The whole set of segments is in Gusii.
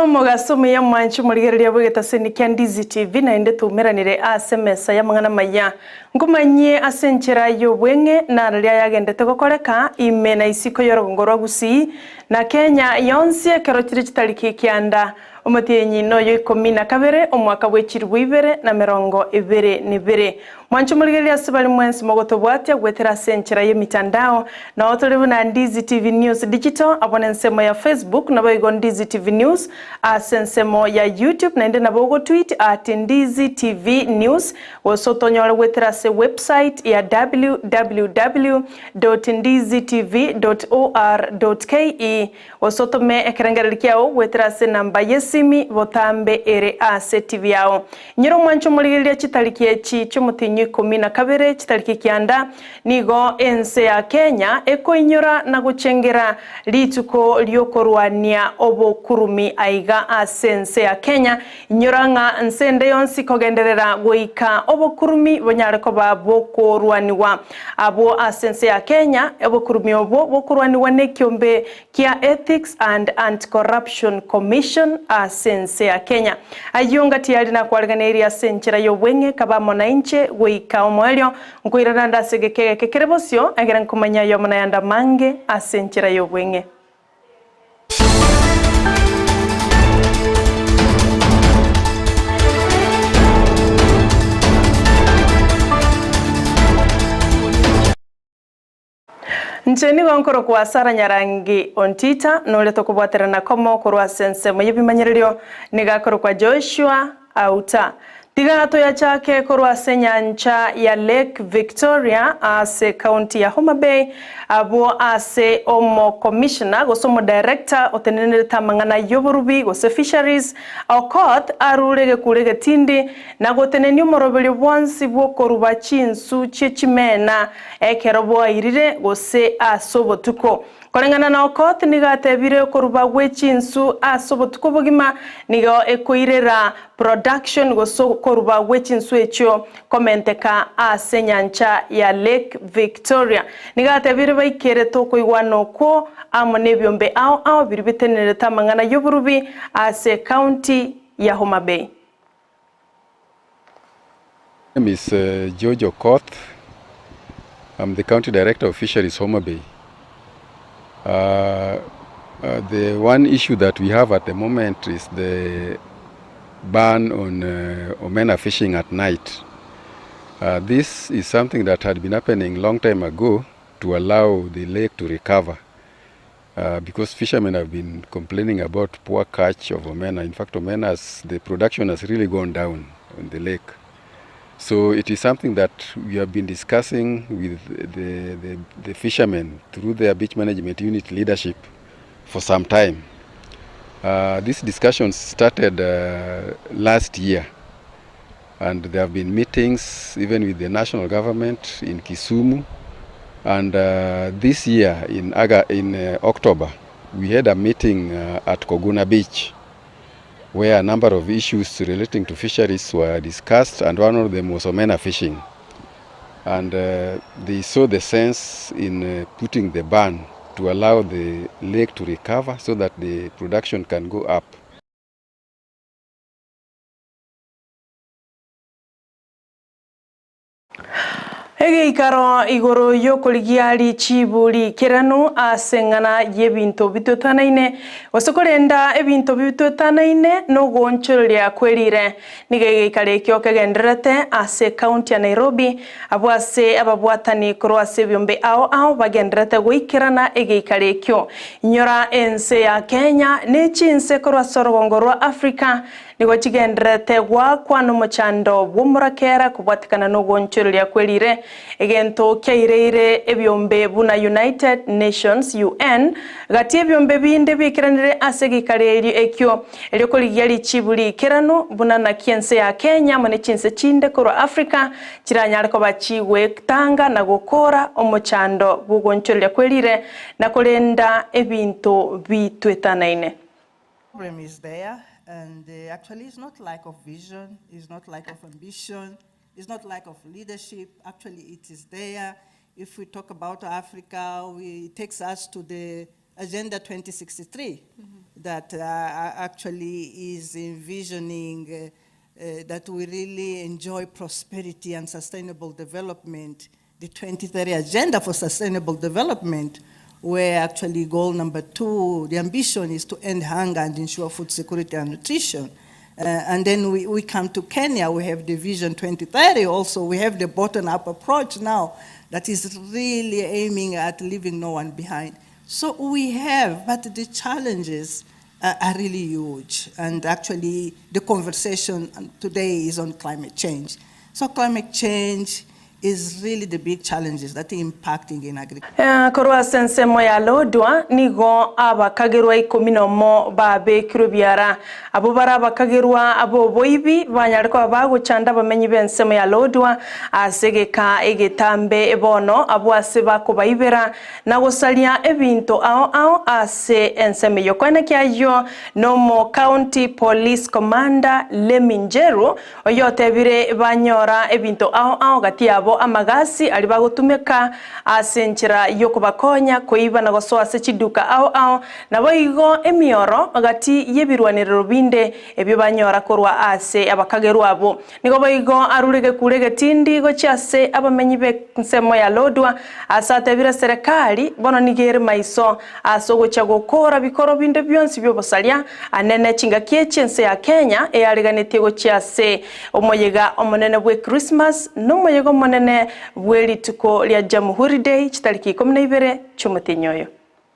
Omogaso omuya mwanche omorigereria bw'egetaseni kia Ndizi TV naende twaumeranire ase emesa y'amang'ana amaya. Nkomanyie ase enchera y'obweng'e nararia ayagendete gokoreka ime na isiko y'orogongo rwa Gusii na Kenya yonsi ekero chire chitariki ekianda Omotienyi noyo ikomi na kabere, omwaka bwe chilifu ibere na emerongo ebere nebere. Mwanche morigererie ase baria mwensi mogotobwatia goetera ase enchera y'emitandao. Nao tore buna Ndizi TV News Digital abwo nensemo ya Facebook naboigo Ndizi TV News ase ensemo ya YouTube naende nabo ogotweet at Ndizi TV News gose otonyore goetera ase website ya www dot ndizitv dot or dot ke. Gose otome ekerengererio kiao goetera ase enamba y'esimi botambe ere ase TV yao. Inyora omwanche omorigereria chitariki echi chi'omotienyi o ikomi na kabere chitariki kianda, nigo ense ya Kenya ekoinyora na gochengera rituko riokorwania obokurumi aiga ase ense ya Kenya. Inyora ng'a nse ende yonsi kogenderera goika obokurumi bonyare koba bokorwanigwa. Abwo ase ense ya Kenya, obokurumi obwo bokorwanigwa nekiombe kia Ethics and Anti-Corruption Commission ase ense ya Kenya. Ayio ngati yari nakwareganeirie ase enchera y'obweng'e kaba amo nainche goika omoerio, nkoirana nde ase egeka egeke kere bosio, egere nkomanya ayomo nayande amange ase enchera y'obweng'e. Inche nigo nkorokwa Sara Nyarangi Ontita, na oria tokobwaterana komo korwa ase ensemo y'ebimanyererio nigo akorokwa Joshua Auta. Tiga toyachake korwa ase enyancha ya Lake Victoria ase county ya Homa Bay, abwo ase omokomishona gose omodirector otenenerete amang'ana y'oborubi gose fisheries, Okoth arure egekuro egetindi na gotenenia omoroberio bwonsi bw'okoruba chinsu chie chimena ekero bwairire gose ase obotuko. Koreng'ana na Okoth nigo atebire okoruba gwe chinsu ase obotuko bogima nigo ekoirera production gose okoruba gwe chinsu echio komenteka ase enyancha ya Lake Victoria. Nigo atebire baikerete okoigwana okwo amo nebiombe ao ao biria bitenenerete amang'ana y'oborubi ase ecounty ya Homa Bay. My name is George Okoth. I'm the County Director of Fisheries Homa Bay. Uh, uh, the one issue that we have at the moment is the ban on uh, omena fishing at night. Uh, this is something that had been happening long time ago to allow the lake to recover. Uh, because fishermen have been complaining about poor catch of omena. In fact, omena has, the production has really gone down on the lake. So it is something that we have been discussing with the, the, the fishermen through their beach management unit leadership for some time. Uh, this discussion started last year and there have been meetings even with the national government in Kisumu. And this year in, Aga, in October, we had a meeting at Koguna Beach where a number of issues relating to fisheries were discussed, and one of them was omena fishing. And they saw the sense in putting the ban to allow the lake to recover so that the production can go up. Egeikaro igoro y'okorigia richibu riikeranu ase eng'ana y'ebinto bitwetanaine, gose korenda ebinto bitwetanaine nogoonchoreria kwerire. Nigo egeikaro ekio kegendererete ase ekaunti ya Nairobi, abwo ase ababwatani korwa ase ebiombe ao ao bagendererete goikerana egeikaro ekio. Inyora ense ya Kenya ne chinse korwa ase orogongo rwa Africa Nigo chigendererete goakwa nomochando bw'omorakera kobwatekana nogoonchoreria kwe riire, egento kiaireire ebiombe buna United Nations, UN, gati ebiombe binde biikeranire ase egeikaro erio ekio, erio korigia richibu riikeranu buna naki ense ya Kenya amo ne chinse chinde korwa Africa chiranyare koba chigwetanga na gokoora omochando bw'ogoonchoreria kwe riire na korenda ebinto bitwetanaine. Problem is there, and actually it's not lack of vision, it's not lack of ambition, it's not lack of leadership. Actually, it is there. If we talk about Africa, it takes us to the Agenda 2063. that actually is envisioning that we really enjoy prosperity and sustainable development, the 2030 Agenda for Sustainable Development, where actually goal number 2, the ambition is to end hunger and ensure food security and nutrition. And then we come to Kenya, we have the Vision 2030 also, we have the bottom-up approach now that is really aiming at leaving no one behind. So we have, but the challenges are really huge. And actually the conversation today is on climate change. So climate change is really the big challenges that are impacting in agriculture. Korwa ase ensemo ya Lodwar nigo abakagerwa ikomi nomo babekirwe biara. Abwo bare abakagerwa b'oboibi banyare koba bagochanda abamenyi b'ensemo ya Lodwar ase egeka egetambe bono abwo ase bakobaibera na gosaria ebinto ao ao ase ensemo eyio. Koenekia ayio nomo County Police Commander Lemmy Njeru oyotebire banyora ebinto ao ao gati yabo amagasi aria bagotumeka ase enchera y'okobakonya koiba na gosoa ase chiduka ao ao naboigo emioro gati y'ebirwanero binde ebio banyora korwa ase abakagerwa abo. Nigo boigo arure gekure getindi gochia ase abamenyi b'ensemo ya Lodwar ase atebire serikali bono nigo ere maiso ase ogochia gokora bikoro binde bionsi biobosaria anene chingaki echi ense ya Kenya eyariganetie gochia ase omoyega omonene bwe Christmas n'omoyega omonene bwe rituko ria Jamhuri Day chitariki ikumi na ibere chiomotenyi oyo.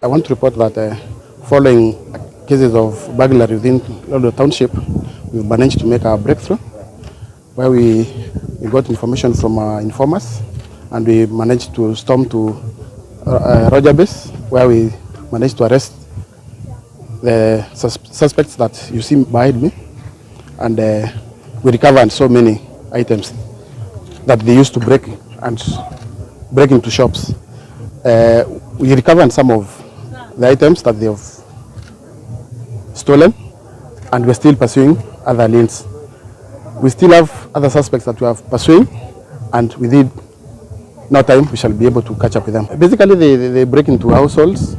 I want to report that following cases of burglary within Lodwar Township, we've managed to make a breakthrough where we got information from our informers and we managed to storm to Roger Base, where we managed to arrest the suspects that you see behind me, and we recovered so many items that they used to break and break into shops. We recovered some of the items that they have stolen, and we're still pursuing other leads. We still have other suspects that we are pursuing, and within no time we shall be able to catch up with them. Basically, they break into households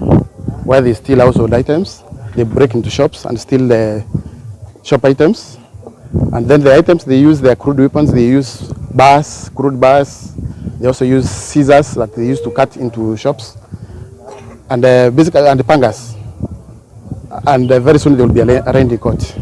where they steal household items. They break into shops and steal the shop items. And then the items they use, their crude weapons, they use bars, crude bars. They also use scissors that they use to cut into shops, and basically and the pangas. And very soon they will be arraigned in court.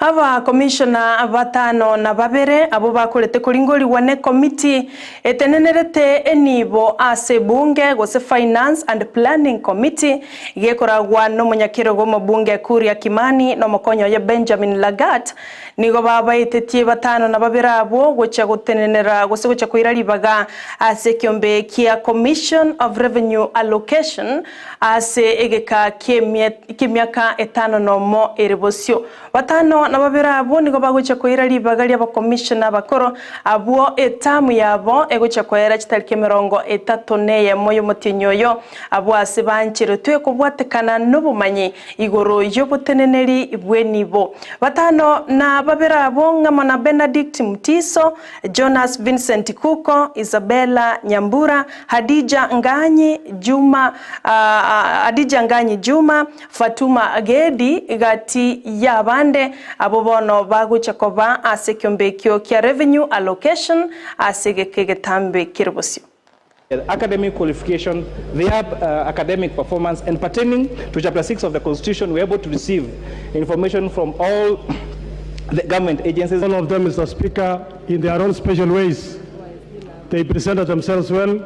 Aba commissioner batano na babere abo bakorete koringoriwa ne committee etenenerete enibo ase bunge gose Finance and Planning Committee gekoragwa n'omonyakerogo omobunge Kuria Kimani n'omokonyo oye Benjamin Lagat nigo babaetetie batano na babere abwo gocha gotenenera gose gocha koira ribaga ase ekiombe kia Commission of Revenue Allocation ase egeka kiemiaka etano nomo ere bosio. Batano na babere abwo nigo bagocha koira ribaga ria abakomishona abakoro abwo etamu yabo egocha koera chitariki emirongo etato neyemo y'omotienyi oyo abwo ase bancheretwe kobwatekana n'obomanyi igoro y'oboteneneri bw'enibo. Batano na babere abwo ng'amo na Benedict Mutiso, Jonas Vincent Kuko, Isabella Nyambura, Hadija Nganyi Juma, Hadija Nganyi Juma, Fatuma Gedi gati y'abande abo bono bagocha koba ase ekiombe ekio kia revenue allocation ase egeke getambe kere bosio. Academic qualification, their academic performance, and pertaining to Chapter 6 of the Constitution, we are able to receive information from all the government agencies. All of them, Mr. Speaker, in their own special ways, they presented themselves well.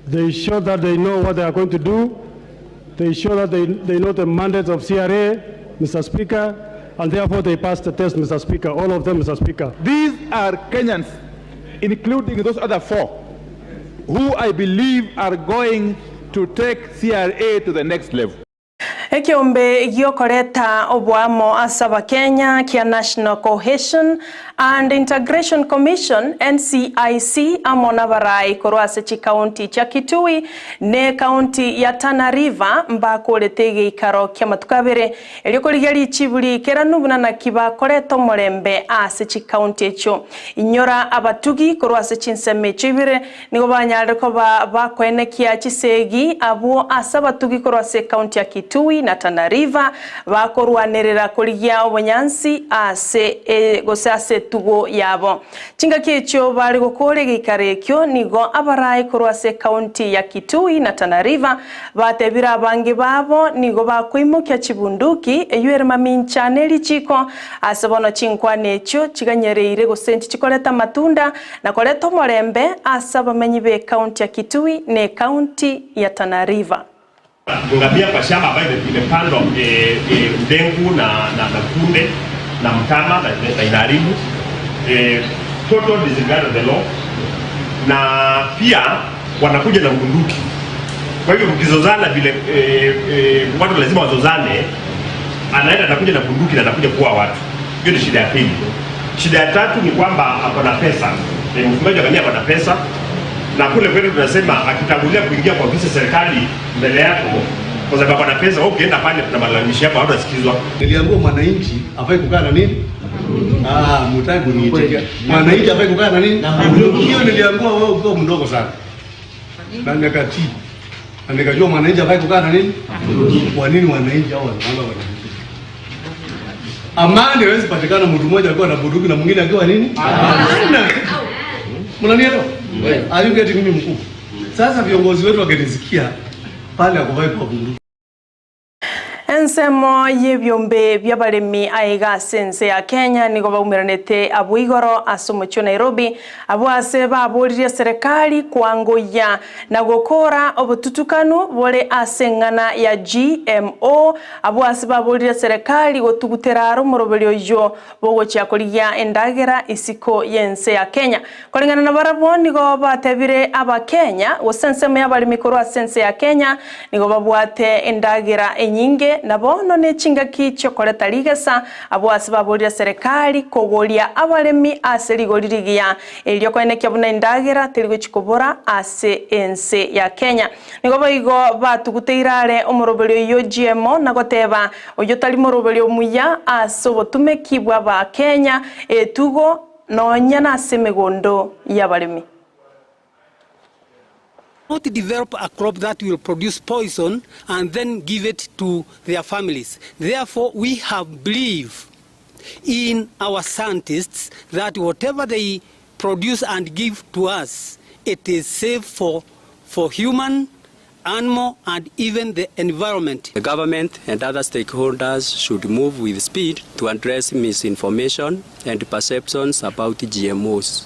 They showed that they know what they are going to do. They show that they know the mandate of CRA, Mr. Speaker, and therefore they passed the test, Mr. Speaker, all of them, Mr. Speaker. These are Kenyans, including those other four, who I believe are going to take CRA to the next level. Ekiombe giokoreta obwamo ase abakenya kia National Cohesion and Integration Commission NCIC amo n'abarai korwa ase chikaunti chia Kitui ne kaunti ya Tana River mbakorete egeikaro kia matuko abere erio korigia richiburi keranu buna naki bakoreta omorembe ase chikaunti echio. Inyora abatugi korwa ase chinsemo echio ibere nigo banyarire koba bakoenekia chisegi abwo ase abatugi korwa ase ekaunti ya Kitui. Kitui na Tana River bakorwanerera korigia obonyansi ase gose ase etugo yabo. Chingaki echio bare gokora egeikaro ekio nigo abarai korwa ase ekaunti ya Kitui na Tana River batebire abange babo nigo bakoimokia chibunduki eyio ere mamincha ne richiiko ase bono chinkwana echio chiganyereire gose nchichikoreta amatunda na koreta omorembe ase abamenyi b'ekaunti ya Kitui na ekaunti ya Tana River. Ngamia kwa shamba ambayo imepandwa ndengu na na kunde na mtama na inaharibu total disregard of the law, na pia wanakuja na bunduki. Kwa hivyo mkizozana vile watu lazima wazozane, anaenda anakuja na bunduki na anakuja kuua watu. Hiyo ni shida ya pili. Shida ya tatu ni kwamba ako na pesa. Mfugaji wa ngamia ako na pesa, na kule kwetu tunasema akitangulia kuingia kwa ofisi ya serikali mbele yako, kwa sababu ako na pesa, wewe ukienda pale kuna malalamishi yako hautasikizwa. Niliambiwa mwananchi hafai kukaa na nini? Ah, mtaki kuniitikia. Mwananchi hafai kukaa na nini? Hiyo niliambiwa wewe ukiwa mdogo sana. Na nikatii. Na nikajua mwananchi hafai kukaa na nini? Kwa nini wananchi hao wanaona wananchi? Amani haiwezi patikana mtu mmoja akiwa na bunduki na mwingine akiwa nini? Hana. Mnanielewa? Are you getting me mkuu? Sasa viongozi wetu wakinisikia pale hakufai kuwa bunduki. Ensemo y'ebiombe bi'abaremi aiga ase ense ya Kenya nigo baumeranete abwo igoro ase omochie o Nairobi, abwo ase baboririe serikali koangoyia na gokora obotutukanu bore ase eng'ana ya GMO, abwo ase baboririe serikali gotugutera are omoroberio oyio bogochia korigia endagera isiko y'ense ya Kenya. Koreng'ana nabarabwo nigo batebire Abakenya, gose ensemo y'abaremi korwa ase ense ya Kenya nigo babwate endagera enyinge, na bono nechingaki chi'okoreta rigesa, abwo ase baborire serikali kogoria abaremi ase rigori rigiya, erio koenekia buna endagera teri gochia kobora ase ense ya Kenya. Nigo boigo batuguteire are omoroberio oyio GMO na goteba oyio tari moroberio omuya ase obotumeki bw'Abakenya, etugo, Nonya nase emegondo y'abaremi. Not develop a crop that will produce poison and then give it to their families. Therefore, we have belief in our scientists that whatever they produce and give to us, it is safe for, for human, animal and even the environment. The government and other stakeholders should move with speed to address misinformation and perceptions about GMOs.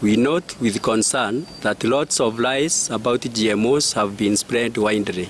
We note with concern that lots of lies about GMOs have been spread widely.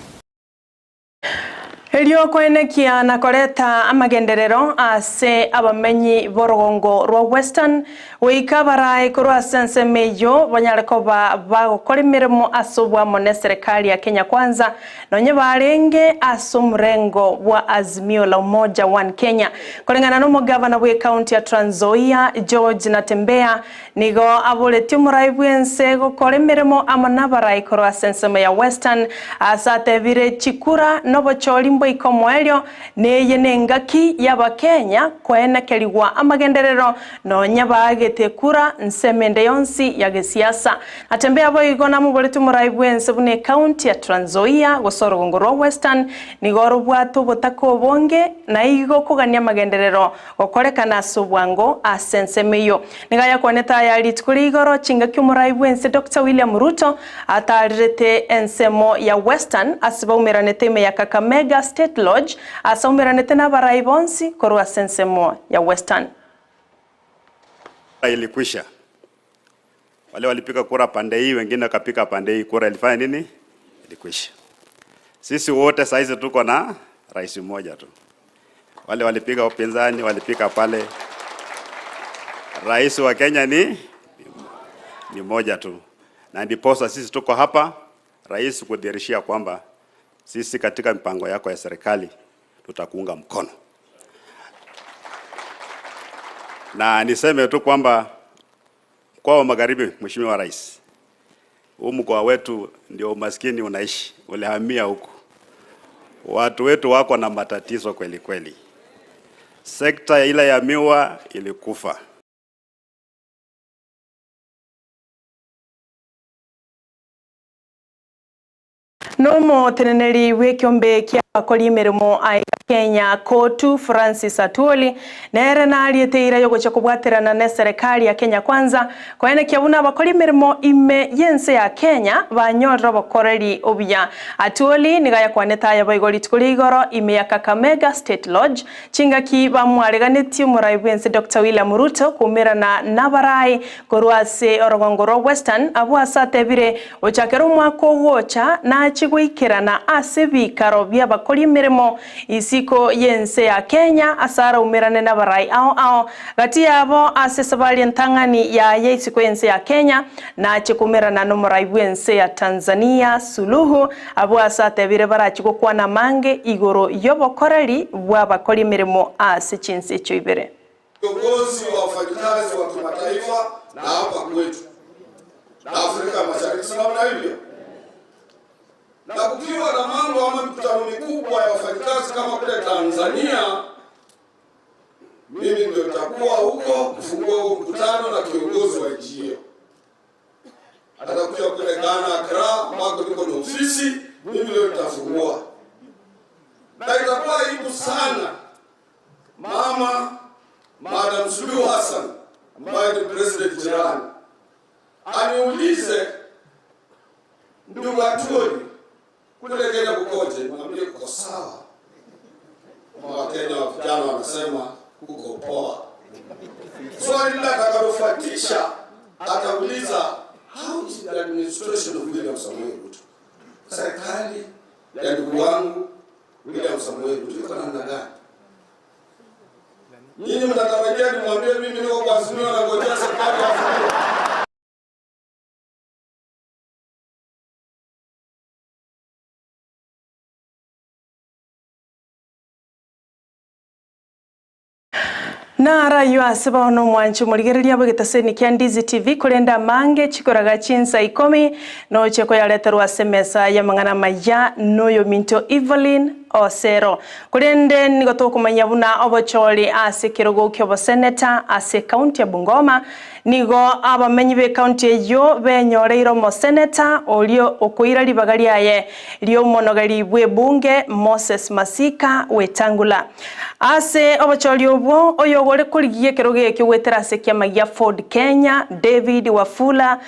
Erio koenekia na koreta amagenderero ase abamenyi b'orogongo rwa Western, goika abaraai korwa ase ensemo eyio banyare koba bagokora emeremo ase oboamo neserekari ya Kenya Kwanza, nonye barenge ase omorengo bwa Azimio la Umoja One Kenya. Koreng'ana nomogavana bw'ecounty ya Trans Nzoia, George Natembeya, Nigo aboretie omorai bw'ense gokora emeremo amo nabarai korwa ase ensemo ya Western, aase atebire chikura nobochori mboike omoerio, neye nengaki y'Abakenya koenekerigwa amagenderero nonya baagete ekura nsemo ende yonsi ya gesiasa. Natembeya boigo namoboretie omorai bw'ense buna ecounty ya Trans Nzoia gose orogongo rwa Western nigo robwate obotaka obonge na igo kogania amagenderero Gokorekana ase obwango ase ensemo eyio. Nigo ayakwanete aya rituko ria igoro chingaki omorai bw'ense Doctor William Ruto ataarerete ensemo ya Western ase baumeranete ime ya Kakamega State Lodge ase aumeranete nabarai bonsi korwa ase ensemo ya Western. Ilikwisha. Wale walipiga kura pande hii, wengine wakapiga pande hii, kura ilifanya nini? Ilikwisha. Sisi wote saizi tuko na rais mmoja tu. Wale walipiga upinzani walipiga pale. Rais wa Kenya ni ni mmoja tu, na ndiposa sisi tuko hapa, rais, kudhihirishia kwamba sisi katika mipango yako ya serikali tutakuunga mkono, na niseme tu kwamba mkoa wa Magharibi, Mheshimiwa Rais, huu mkoa wetu ndio umaskini unaishi, ulihamia huku. Watu wetu wako na matatizo kweli kweli. Sekta ile ya miwa ilikufa. Nomoteneneri bw'ekeombe kia Abakori emeremo aiga Kenya Kotu Francis Atwoli nere nariete eira yogochia kobwaterana neserekari ya Kenya Kwanza koenekia buna abakori emeremo ime yense ya Kenya banyorire obokoreri obuya. Atwoli nigo ayakwanete aya boigo rituko ria igoro ime ya Kakamega State Lodge chingaki bamwareganetie omorai bwense Doctor William Ruto koumerana nabarai korwa ase orogongo rwa Western abwo ase atebire Gochakera omwaka ogocha nachie goikerana ase ebiikaro bi'abakori emeremo isiko y'ense ya Kenya ase araumerane nabarai ao ao gati yabo ase esabari entang'ani yaye isiko y'ense ya Kenya nachie koumerana nomorai bw'ense ya Tanzania Suluhu abwo ase atebire barachie gokwana amange igoro y'obokoreri bw'abakori emeremo ase chinse echio ibere. Kiongozi wa wafanyikazi wa kimataifa na hapa kwetu na Afrika Mashariki, si namna hivyo? Na kukiwa na mambo ama mikutano mikubwa ya wafanyikazi kama kule Tanzania, mimi ndio nitakuwa huko kufungua huo mkutano na kiongozi wa nchi hiyo atakuja kule Ghana, Accra, ambako niko na ofisi, mimi ndio nitafungua, na itakuwa aibu sana mama Madam Suluhu Hassan ambaye ni president jirani aniulize, ndugu Atwoli, kule Kenya kukoje? Mwambie kuko sawa. Kama Wakenya wa vijana wanasema kuko poa. Swali lile atakalofuatisha atauliza how is the administration of William Samoei Ruto, serikali ya ndugu wangu William Samoei Ruto iko namna gani? Nyinyi mnatarajia nimwambie mimi niko kwa Azimio na ngojea serikali ya Azimio? Naro ayio ase bono omwanchi omorigereria bw'egetaseni kia Ndizi TV korende amange chikoraga chinsa ikomi noche koyareterwa ase emesa y'amang'ana amaya noyominto Evelyn Osero. Korende nigo tokomanya buna obochori ase ekerogo ki'oboseneta ase ekaunti ya Bungoma nigo abamenyi b'ekaunti eyio benyoreire omoseneta oria okoira ribaga riaye ri'omonogeri bw'ebunge Moses Masika Wetangula. Ase obochori obwo, oyogore korigia ekerogo ekio goetera ase ekiama gia Ford Kenya, David Wafula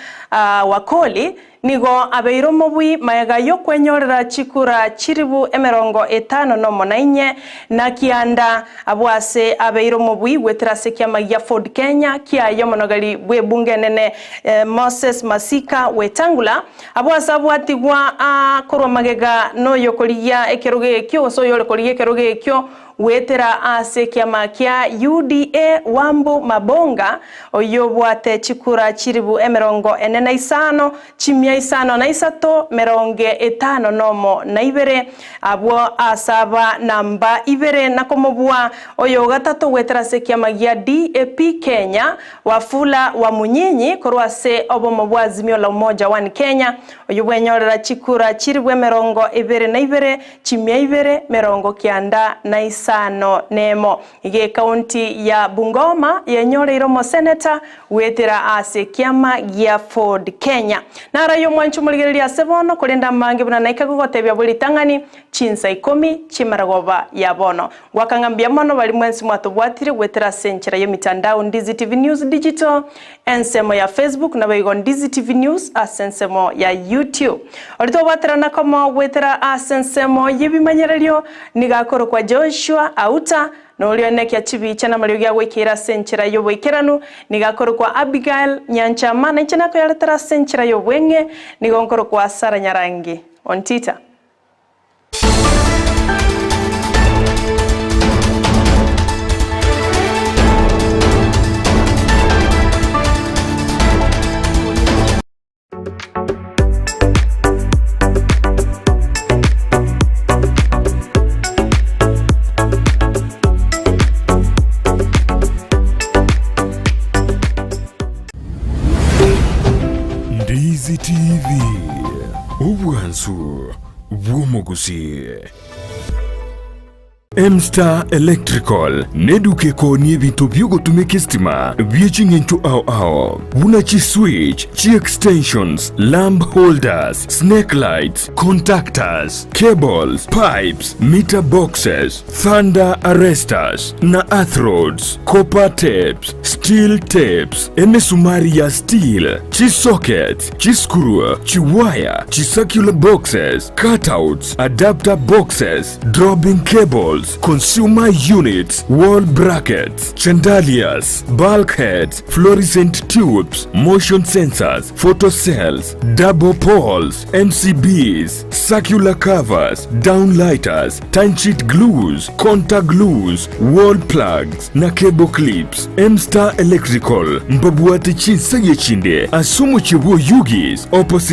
Wakoli, nigo abeire omobui magega y'okwenyorera chikura chilifu 54 na kianda abwo ase abeire omobui goetera ase ekiama gia Ford Kenya kiaye omonogeri bw'ebunge enene Moses Masika Wetangula abwo ase abwatigwa korwa magega noyokorigia ekerogo ekio gose oyore korigia ekerogo ekio Goetera ase ekiama kia UDA Wambu Mabonga, oyio obwate chikura chilifu 45, 503, 51 na abwo ase aba namba ibere na komobua oyo ogatato goetera ase ekiama gia DAP Kenya Wafula Wamunyinyi korwa ase obomo bwa Azimio la Umoja One Kenya oyio bwenyorera chikura chilifu 22, 291. Iga ekaunti ya Bungoma yenyoreire omoseneta goetera ase ekiama gia Ford Kenya. Naro aye omwanchi omorigereria ase bono, korende amange buna naika gogotebia bwe ritang'ani chinsa ikomi chi'maragoba ya bono. Ngoaka ng'a mbuya mono baria mwensi mwatobwatire goetera ase enchera y'emitandao Ndizi TV News Digital, ensemo ya Facebook naboigo Ndizi TV News ase ensemo ya YouTube. Oria tobwaterana komo goetera ase ensemo y'ebimanyererio nigo akorokwa Joshua Auta, na oria oenekia chibicha namariogi agoikeire ase enchera y'oboikeranu nigo akorokwa Abigail Nyanchama, na inche nakoyaretera ase enchera y'obweng'e nigo nkorokwa Sarah Nyarangi Ontita. Ndizi TV, obwansu bw'omogusii. M-Star Electrical neduka ekoonia ebinto bi'ogotumeka esitima bie ching'encho ao ao, buna chiswitch, chiextensions, lamp holders, snake lights, contactors, cables, pipes, meter boxes, thunder arresters na earth rods, copper tapes, steel tapes, emesumari ya steel, chisockets, chiscrew, chiwaya, chicircular boxes, cutouts, adapter boxes, dropping cables, consumer units, wall brackets, chandeliers, bulkheads, fluorescent tubes, motion sensors, photocells, double poles, MCBs, circular covers, downlighters, timesheet glues, contact glues, wall plugs na cable clips. M-Star Electrical mbabwate chinseye chinde ase omochie bw'Oyugis opposite.